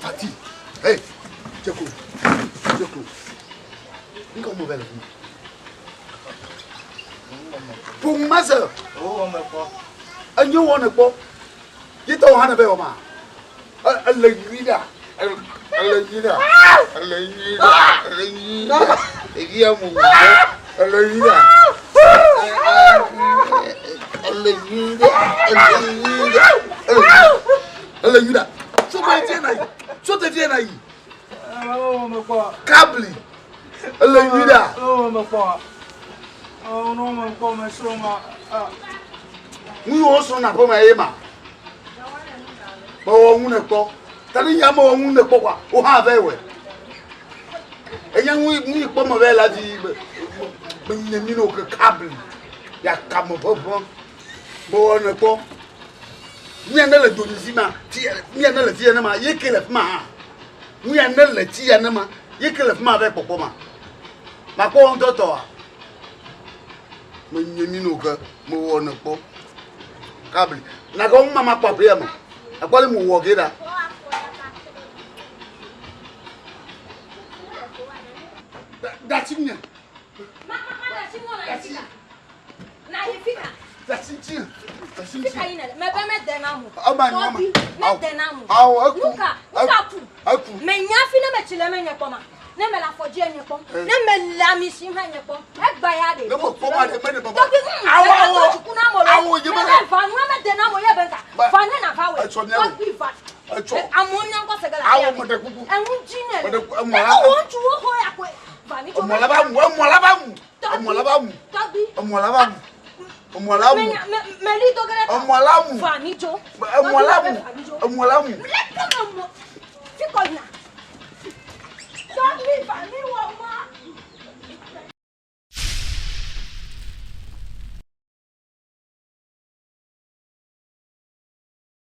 Fati, hey, Jeko, Jeko, nka mo bɛlɛ fún mi. Pòmazɛ, enye wɔ ne kpɔ, yetɔ wɔ hã ne bɛ wɔ ma, ele nyui ɖa, ele nyui ɖa, ele nyui ɖa, ele nyui ɖa, ɖevia mo wɔ, ele nyui ɖa, ele nyui ɖa, ele nyui ɖa, ele nyui ɖa. Tso be fie na yi, tso te fie na yi. Kabli, ele nyui ɖa. Nu yiwo srɔ̃na aƒeme ye ma. Mewɔ nu ne kpɔ. Tani nya mewɔ nu ne kpɔ kɔa, wo hã vɛ wɔe. Enye nu nu yi kpɔ me vɛ la dzi be be nye mi no ke kabli ya kame ʋeʋẽ. Mewɔ ne kpɔ. Nu ya ne le doni fi ma, fi nu ya ne le fi ya ne ma, ye ke le fi ma hã. Nu ya ne le ti ya ne ma, ye ke le fi ma vɛ kpɔkpɔ ma. Makpɔ wo ŋutɔ tɔa. Menye mi no ke mewɔ ne kpɔ. Kabli. Nagɔ ŋu mama kpɔ aƒea me. Akpɔ le mu wɔ ge ɖa. Dati nye. Dati. Dati ŋuti. Dati ŋuti. Fika yi nele? Mebe mede na mo. Ema nyɔ ma. Tɔgbi, mede na mo. Awo eku. Nuka, nuka ku. Eku. Menya fi ne metsi le menye kpɔ ma. Ne mele afɔ dzi enye kpɔm. Ne mele ami sim hã enye kpɔm. Egba ya ɖe. Ne mekpɔ ma ɖe mede baba. Tɔgbi, mm, Awo mega awo. do dziku na mo lo. Awo ye Mebe mele. va nua mede na mo ye be nka. Ba- Va ne nava wɔe. Etsɔ mía wɔ. Tɔgbi va. Etsɔ. Amewo nya ŋkɔ se ge le Awo aƒea me. meɖe kuku. Eŋu dzi ne le. Meɖe ku- emɔ Ne la- wò ŋutsuwo xɔ ya koe. Va mi tso Emɔ la va mu. Emɔ la va mu. Tɔgbi, Emɔ la va mu. Tɔgbi. Emɔ la va mu. Emɔ la mu. Menya, me, meli do ge ɖe ta. Emɔ la mu. Va mi tso. Emɔ la mu. Tɔgbi, va mi tso. Emɔ la mu. Leke me mɔ? Fi kɔ yina. Tɔgbi, va mi wɔ mɔ.